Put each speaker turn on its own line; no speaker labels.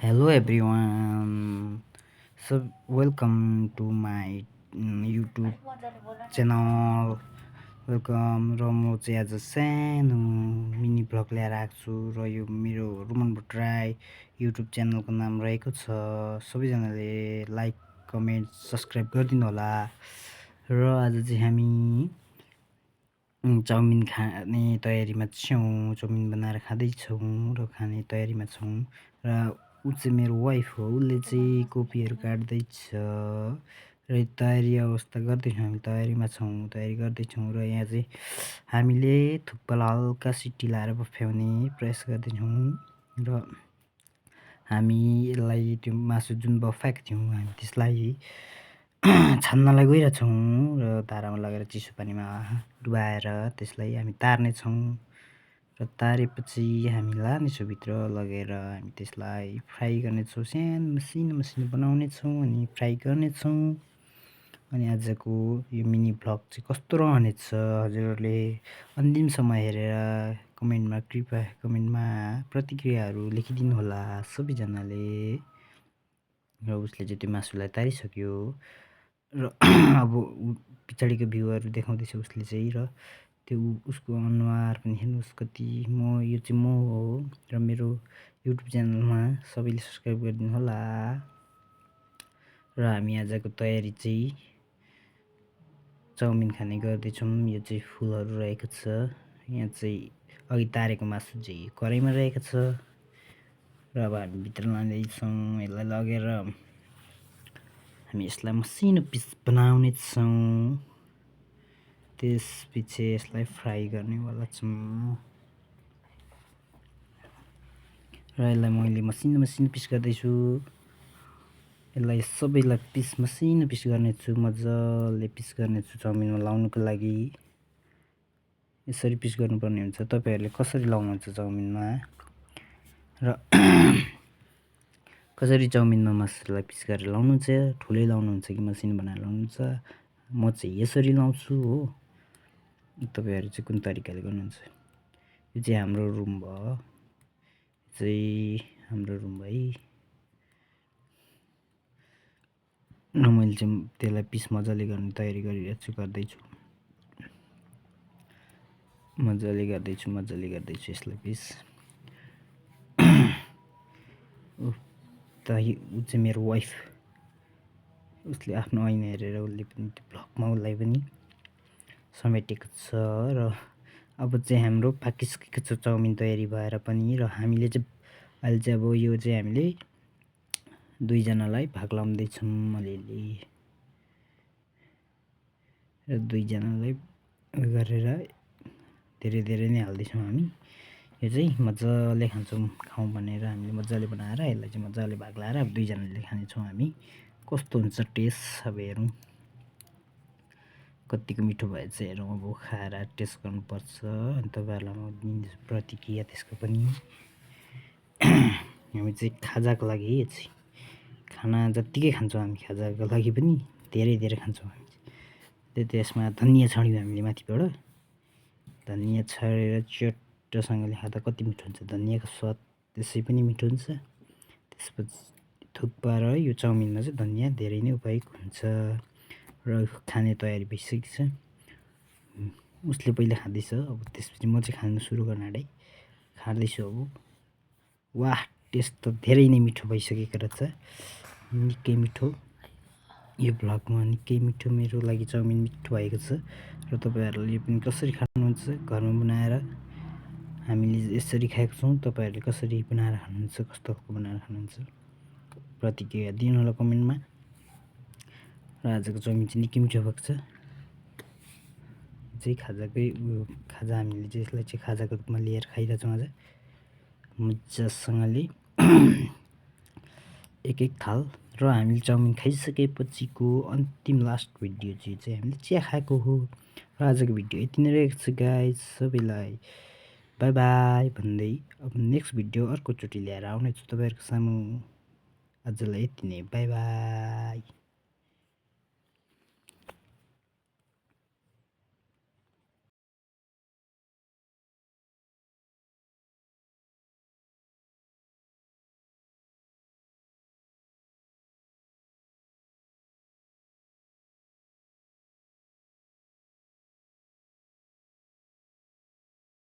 Hello everyone. So welcome to my YouTube channel. Welcome र म चाहिँ आज सानो मिनी भ्लग ल्याएर आएको छु र यो मेरो रुमन भट्टराई युट्युब च्यानलको नाम रहेको छ। सबैजनाले लाइक कमेन्ट सब्सक्राइब गरिदिनु होला। र आज चाहिँ हामी चाउमिन खाने तयारीमा छौँ। चाउमिन बनाएर खाँदैछौँ र खाने तयारीमा छौँ। र ऊ चाहिँ मेरो वाइफ हो, उसले चाहिँ कोपीहरू काट्दैछ र तयारी अवस्था गर्दैछौँ। हामी तयारीमा छौँ, तयारी गर्दैछौँ। र यहाँ चाहिँ हामीले थुक्पालाई हल्का सिटी लाएर बफ्याउने प्रयास गर्दैछौँ। र हामी यसलाई त्यो मासु जुन बफाएको थियौँ हामी त्यसलाई छान्नलाई गइरहेछौँ र धारामा लगेर चिसो पानीमा डुबाएर त्यसलाई हामी तार्नेछौँ। र तारेपछि हामी लानेछौँ भित्र लगेर हामी त्यसलाई फ्राई गर्नेछौँ। सानो मसिनो बनाउनेछौँ अनि फ्राई गर्नेछौँ। अनि आजको यो मिनी भ्लग चाहिँ कस्तो रहनेछ हजुरहरूले अन्तिमसम्म हेरेर कमेन्टमा प्रतिक्रियाहरू लेखिदिनु होला सबैजनाले। र उसले चाहिँ त्यो मासुलाई तारिसक्यो र अब पछाडिको भ्यूहरू देखाउँदैछ उसले चाहिँ। र त्यो उसको अनुहार पनि हेर्नुहोस् कति यो चाहिँ म हो र मेरो युट्युब च्यानलमा सबैले सब्सक्राइब गरिदिनु होला। र हामी आजको तयारी चाहिँ चाउमिन खाने गर्दैछौँ। यो चाहिँ फुलहरू रहेको छ। यहाँ चाहिँ अघि तारेको मासु चाहिँ कराईमा रहेको छ। र अब हामी भित्र लाँदैछौँ। यसलाई लगेर हामी यसलाई मसिनो पिस बनाउनेछौँ। त्यसपछि यसलाई फ्राई गर्नेवाला छौँ। र यसलाई मैले मसिनो पिस गर्दैछु। यसलाई सबैलाई मसिनो पिस गर्नेछु, मजाले पिस गर्नेछु चाउमिनमा लाउनुको लागि। यसरी पिस गर्नुपर्ने हुन्छ। तपाईँहरूले कसरी लाउनुहुन्छ चाउमिनमा र कसरी चाउमिनमा मासुलाई पिस गरेर लाउनुहुन्छ? ठुलै लाउनुहुन्छ कि मसिनो बनाएर लाउनुहुन्छ? म चाहिँ यसरी लाउँछु हो। तपाईँहरू चाहिँ कुन तरिकाले गर्नुहुन्छ? यो चाहिँ हाम्रो रुम भयो, हाम्रो रुम है। र मैले चाहिँ त्यसलाई पिस मजाले गर्ने तयारी गर्दैछु। मजाले गर्दैछु यसलाई पिस। ऊ चाहिँ मेरो वाइफ, उसले आफ्नो ऐना हेरेर उसले पनि त्यो भ्लगमा उसलाई पनि समेटेको छ। र अब चाहिँ हाम्रो पाकिसकेको छ चाउमिन तयारी भएर पनि। र हामीले चाहिँ अहिले चाहिँ अब यो चाहिँ हामीले दुईजनालाई भाग लाउँदैछौँ अलिअलि। र दुईजनालाई गरेर धेरै नै हाल्दैछौँ हामी। यो चाहिँ मजाले खाउँ भनेर हामीले मजाले बनाएर यसलाई चाहिँ मजाले भाग लाएर अब दुईजनाले खानेछौँ हामी। कस्तो हुन्छ टेस्ट अब हेरौँ, कतिको मिठो भएछ हेरौँ। अब खाएर टेस्ट गर्नुपर्छ। अनि तपाईँहरूलाई म दिन्छु प्रतिक्रिया त्यसको पनि। हामी चाहिँ खाजाको लागि यो चाहिँ खाना जत्तिकै खान्छौँ हामी, खाजाको लागि पनि धेरै खान्छौँ हामी। त्यसमा धनियाँ छर्यौँ हामीले माथिबाट। धनियाँ छरेर चट्टसँगले खाँदा कति मिठो हुन्छ। धनियाँको स्वाद त्यसै पनि मिठो हुन्छ। त्यसपछि थुक्पा र यो चाउमिनमा चाहिँ धनियाँ धेरै नै उपयोग हुन्छ। र खाने तयारी भइसकेको छ। उसले पहिला खाँदैछ, अब त्यसपछि म चाहिँ खानु सुरु गर्न आँटे खाँदैछु अब। वाह, टेस्ट त धेरै नै मिठो भइसकेको रहेछ, निकै मिठो। यो भ्लगमा निकै मिठो मेरो लागि चाउमिन मिठो भएको छ। र तपाईँहरूले पनि कसरी खानुहुन्छ घरमा बनाएर? हामीले यसरी खाएको छौँ, तपाईँहरूले कसरी बनाएर खानुहुन्छ, कस्तो खालको बनाएर खानुहुन्छ प्रतिक्रिया दिनु होला कमेन्टमा। र आजको चाउमिन चाहिँ निकै मिठो भएको छ। चाहिँ खाजा हामीले चाहिँ यसलाई चाहिँ खाजाको रूपमा लिएर खाइरहेछौँ आज मजासँगले एक थाल। र हामीले चाउमिन खाइसकेपछिको अन्तिम लास्ट भिडियो चाहिँ हामीले चिया खाएको हो। र आजको भिडियो यति नै रहेको छ गाइज। सबैलाई बाई बाई भन्दै अब नेक्स्ट भिडियो अर्कोचोटि ल्याएर आउनेछु तपाईँहरूको सामु। आजलाई यति नै, बाई बाई।